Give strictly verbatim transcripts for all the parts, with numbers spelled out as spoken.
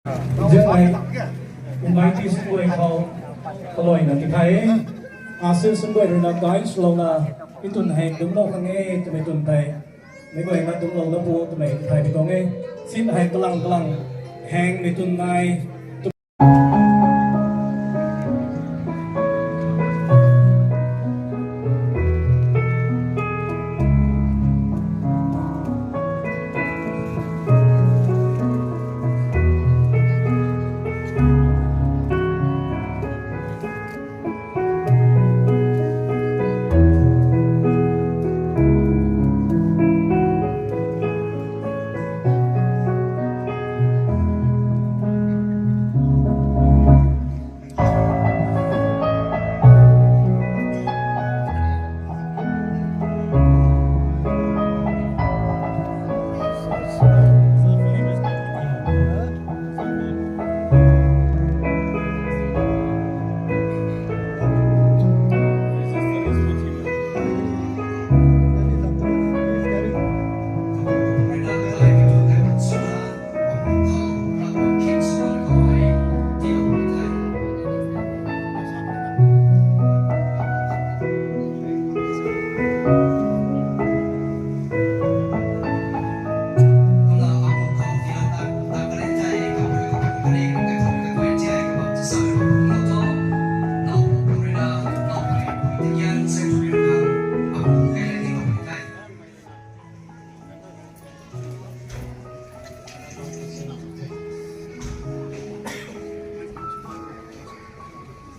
Zimei, Umbaiti Sungguai khou, kaloina tithay e. Asil Sungguai ruina guide swlouna, itun hei dungclou khang e twmei tun tei, meic guayna dungclouna pu twmei tithay pi tuang e. Sin hei kalang kalang, heng mei tun nai,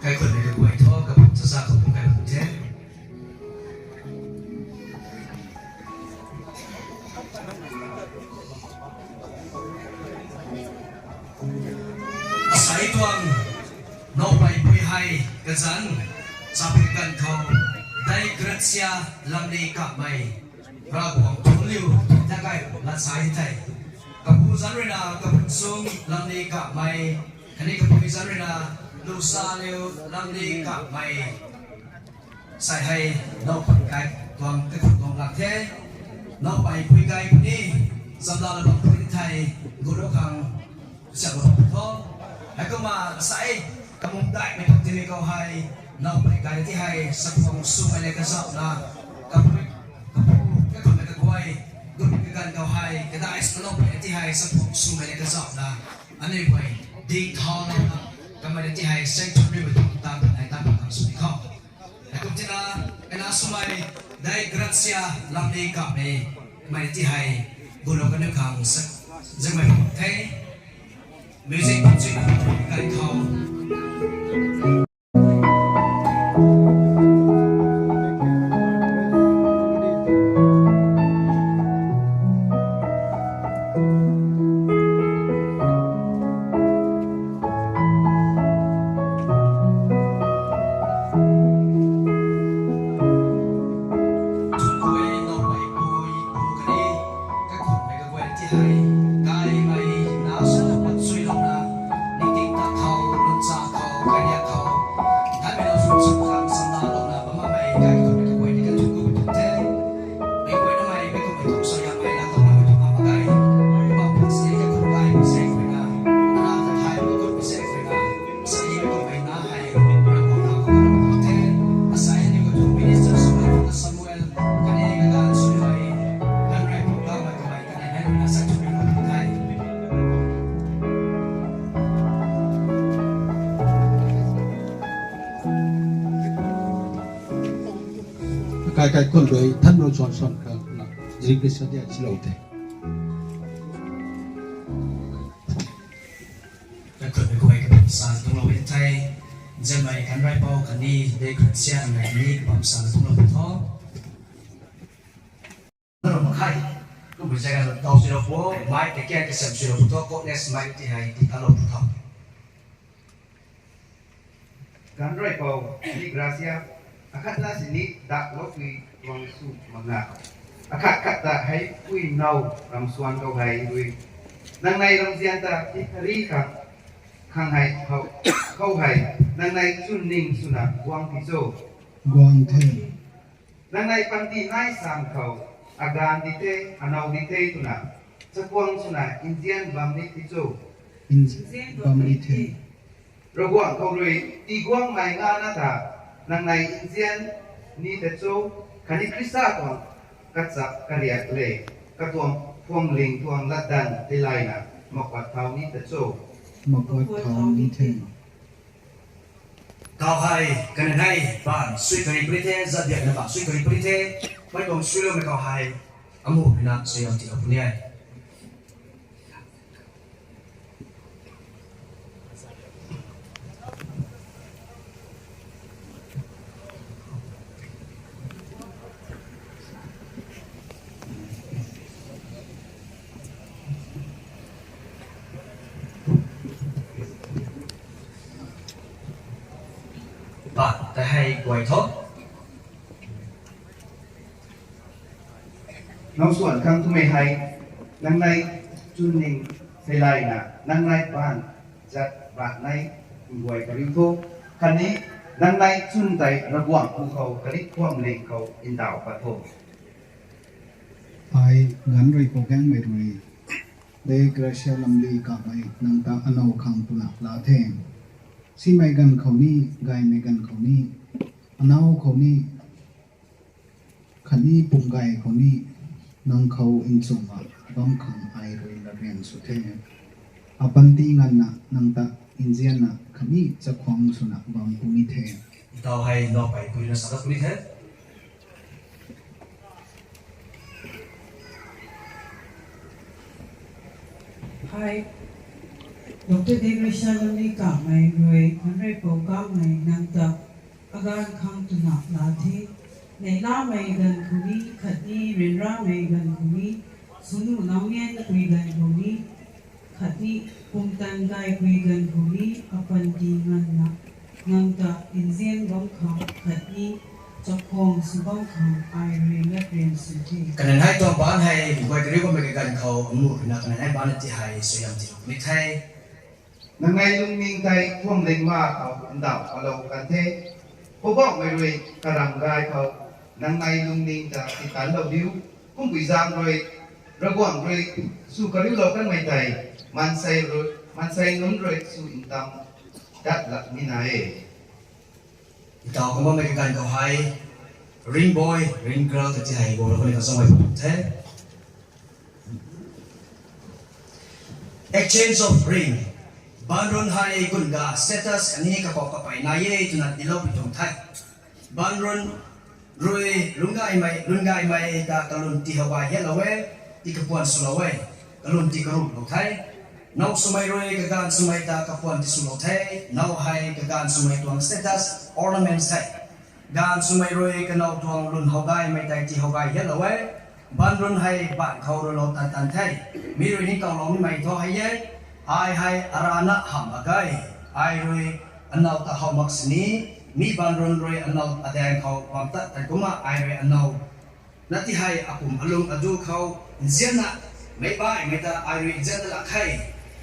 Kaikhunmei kaguay thu kapumc chaza khou pu kai bam the. Asai tuang Nowpeipui hei kazanc, Chaprikan khou, Dei Gracia Lamli Kapmei, Ravguangc Thunliu, ta kai lat sa the. Kapu zanc ruina Kapunsung Lamli Kapmei, khatni kapui zanc ruina Lusaliu Lamli Kapmei. Sai hei, Nowpeipui kai tuang kaikhun tuang lak the. Nowpeipui kai puni, chamla la bam puni thei, gulou khang, siak la bam puni tho. Heikumna sai, kamung daihmei thak tini khou hei, Nowpei kai ti hei, sakhuang swmei le kazauhna, kapui, kapu, kaikhunmei kaguay, gulou kaganv khou hei, kadai sa Nowpei ti hei, sakhuang swmei le kazauhna, aniu guay, ding thau louna, kamei ti hei, century mei tuang tan tan hei tan tan sw ni khou. Heikum tina, kena swmei, Dei Gracia Lamli Kapmei, mei ti hei, gulou kaniw khang sa, zangmei the, music, music, kai khou. Kaikhunmei kaguay ti hei, kaimei na sw pat sui louna, ningting ta khou, luncha khou, kariak khou, daimei lou sw sw khang samna louna, bam makmei kaikhunmei kaguay ni kan thun ku pui the. Meic guay namei meic kummei tuang suaihiam hei la tuang mei tuang bam mak ge. Bam pun si kaikhun kai pui se kuina, na ta thay mei kummei se kuina, sa ni mei kummei na hei, Ravguangc na khou kan pui the. Asai ni khou tuang minister swmei tuang Samuel, khatni kaganv swmei, Henry Pukdamei kamei khatni Henry na sa thun ni lou the. Kai kaikhun rui than rui suan suan khang na, zing kisa dia silou the. Kaikhunmei kaguay kapumc sa dungclou e thei, zangmei Kanraipou khatni Dei Gracia mei ni kapumc sa dungclou pui tho. Ram makhai, kumbui zaeng tau swlou pu, mei kakian kasam swlou pu tho, coldness mei ti hei ti talou pu tho. Kanraipou, Dei Gracia, akhatna sini daklou pui tuang sw makna. Akhat khat ta hei pui now ram suan khou hei rui. Nangnei ramzian ta ti thari khang, khang hei khou, khou hei, nangnei chwn ning swna guang ti cho. Guang the. Nangnei panty nai sang khou, aganv di the, anow di the twna, chakuang swna nzian bam ni ti cho. nzian bam ni the. Ravguangc khou rui tiguangmei ngana ta, nangnei nzian ni ta cho, khatni Khrista tuang kachap kariak le, katuang phuamling tuang latdanv tilayna makuat thau ni ta cho. Makuat thau ni the. Tau hei, kanei baanv sui kari puni the, zat biakna baanv sui kari puni the, mei tuang suiloumei khou hei, amu pina suiam ti puni e. Baanv ta hei guay tho. Nowsuan khang twmei hei, nangnei chunning theilayna, nangnei baanv zat baanv nei nguay kariu tho, khatni nangnei chwn tei Ravguangc pu khou khatni phuamling khou ndauh pat tho. Ai ganv rui pou gaengmei rui, de Gracia Lamli Kamei nang ta anow khang twna la the. Simei ganv khou ni, gaymei ganv khou ni, anow khou ni, khatni pumgay khou ni, nang khou nchumhna bam khang ai rui latryan sw the. Apanty nganvna nang ta nzianna khatni chakhwang swna bam puni the. Tau hei nowpei pui na sa dat puni the. Hei, Doctor Degree Shalom ni Kamei rui, ganv rui pou gaengmei nang ta aganv khang twna la the. Neihlamei ganv khou ni, khatni ryanramei ganv khou ni, swnu nau nian pui ganv khou ni, khatni pumtan gaymei ganv khou ni, apanty nganvna nang ta nzian bam khang khatni chakhwang sw bam khang ai rui latryan sw the. Kanei tuang baanv hei guay kariu bammei kaganv khou amu ruina kanei baanv ti hei suaihiam tiilou ni the. Nangnei lungning tei phuamling ma khou ndauh palou kan the. Poubauhmei rui karam gay khou nangnei lungning ta titanlou diu. Kumpui zaeng rui, Ravguangc rui sw kariulou kanmei tei maansei rui, maansei nunc rui sw ntam dat lak nina e. Tau kumna mei kaganv khou hei, ring boy, ring girl ta ti hei guanglou kanei ta zaengmei pw the. Exchange of ring. Baanv run hei gunga status khatni kakhou kapey nai e twna tiilou pui tuang the. Baanv run rui lunggaymei, lunggaymei ta kalun ti how gay hiatlou e, ti kapuan swlou e, kalun ti karuhlou the. Now swmei rui kaganv swmei ta kapuan ti swlou the, now hei kaganv swmei tuang status, ornaments the. Gaanv swmei rui kanow tuang lun how gaymei tei ti how gay hiatlou e. Baanv run hei baanv khou ruhlou tan tan the. Mi rui ni kawlou nimei thu hei e. Ai hei arana hamh mak ge. Ai rui anow ta how mak sini. Mi baanv run rui anow adaeng khou bam tat tan kumna ai rui anow na ti hei apum alung adu khou nzianna meic baihmei ta ai rui nzian dat lak khe.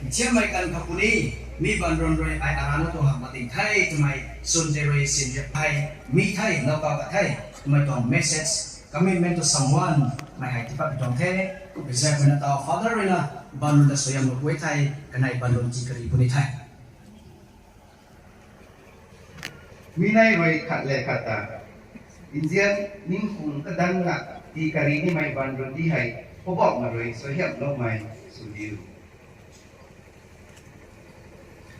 Nthiammei kan khou puni, mi baanv run rui ai arana tuang hamh mak ding the twmei swn tei rui sinriap hei mi the, now kaw ka the twmei tuang message, commitment to someone mei hei tipat tuang the. Kumna zauc mei na tau father ruina baanv run ta suaihiamlou pui the, kanei baanv run ti kari puni the. Mi nei rui khat le khat ta nzian ningkhung kadanna ti kari nimei baanv run ti hei Poubauhmei rui suaihiamloumei sw diu.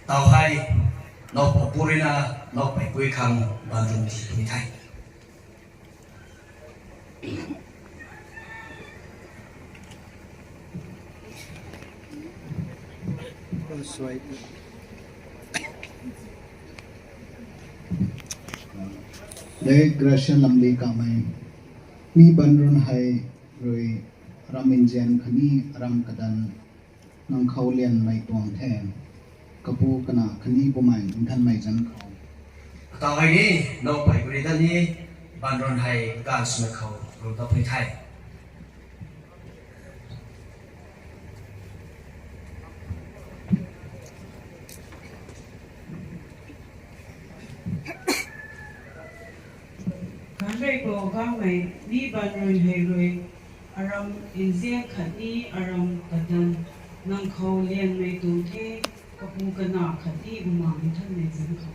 Tau hei, nowpou pu ruina nowpei pui khang baanv run ti puni the. De Gracia Lamli Kamei, mi baanv run hei rui aram nzian khatni aram kadan nang khou lianmei tuang the. Kapu, Kanac khatni Bumaengh Nthanmei zanc khou. Tau hei ni, nowpei pui rui ta ni, baanv run hei gaanv swmei khou rui ta puni the. Ganv rui pou gaengmei, mi baanv run hei rui aram nzian khatni aram kadan Nang khou liangmei tuang the, kapu kana khat ti Bumaengh Nthanmei zanc khou.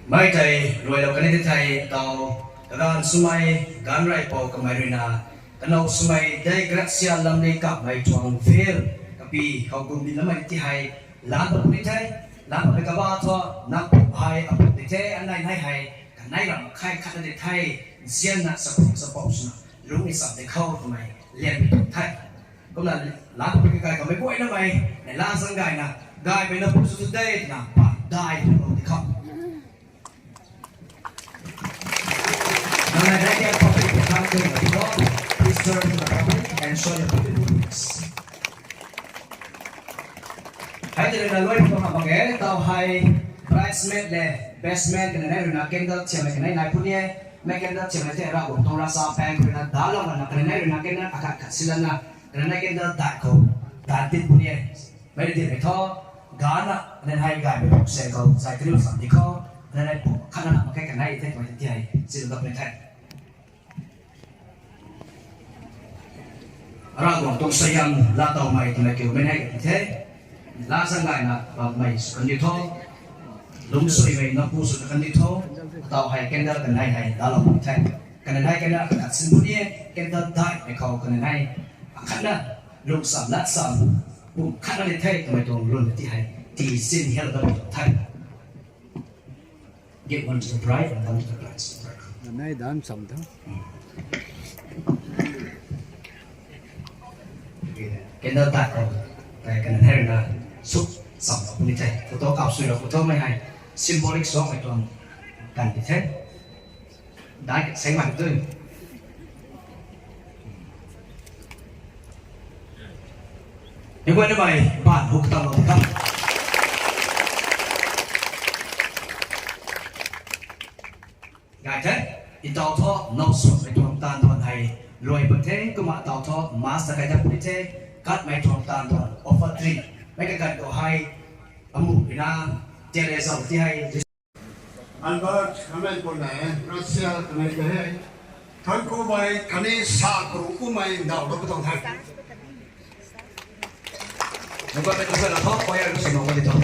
Mei tei ruailou kan e the thei tau, kaganv swmei, gaanv rey pou kamei ruina, kanow swmei dei gracia lam ni kapmei tuang fail, kapi khou kum di lamei ti hei, lam pat puni the, lam pat puni kaba thu, nang pu hei, apu di the, anei nai hei, kanei ram khat khat na di the, nzianna, sapung sapou swna, lungc ni cham di khou twmei, lian di tuang the. Kumna, lam pat puni kakai kamei guay namei, nai la zang gayna, gaymei na pu sw tu de, twna, pa, dai, tu di khou. Nang nai dai tian public khang kei na pu, please turn to the public and show your public books. Hei tei na luai pu na bang e, tau hei bridesmaid le, best man kanei nai ruina candle thiammei kanei nai puni e, mei candle thiammei the Ravguangc tuang ravchap pang ruina dalou mana kanei nai ruina candle akhat khat silana, kanei nai candle dai khou, dai tit puni e. Mei ri dinmei thu, gaanvna, kanei hei gaymei pu se khou, zay kariu sam di khou, kanei hei pu khatna na mak khe kanei the twmei ti hei, silou dat puni the. Ravguangc tuang suaihiam laatowmei twmei kiu mei nai kan the. La zang gayna bammei sw kan diu tho. Lungcsuimei napu sw kan diu tho. Tau hei candle kanei hei dalou puni the. Kanei hei candle akhat sin puni e, candle daihmei khou kanei hei akhatna lungcsam latsam pum khatna ni the twmei tuang lun ti hei, ti sin hel dat puni the. Give one to the bride and one to the bride's brother. Kanei dan sam tho. Candle dai khou, tei kanei hei ruina suk cham lou puni the. Photo kap sui lou, photo mei hei symbolic swmei tuang kan di the. Dai seng mak tu. Hei guay namei, baan huk tam lou di khou. Gay the, i tau thu, now suanmei tuang taanv tuan hei, luai pat the, kumna tau thu, mass ta kai dat puni the, katmei tuang taanv tuan, offertory, mei kaganv khou hei, amu ina, tiale zau ti hei, Albert, kamei pu ne, Russia, kanei te hei, thank you mei, khatni sa karu kumei, ndauh lou pu tuang the. Nang guay mei ta sa la tho, choir sw lou kan di tho.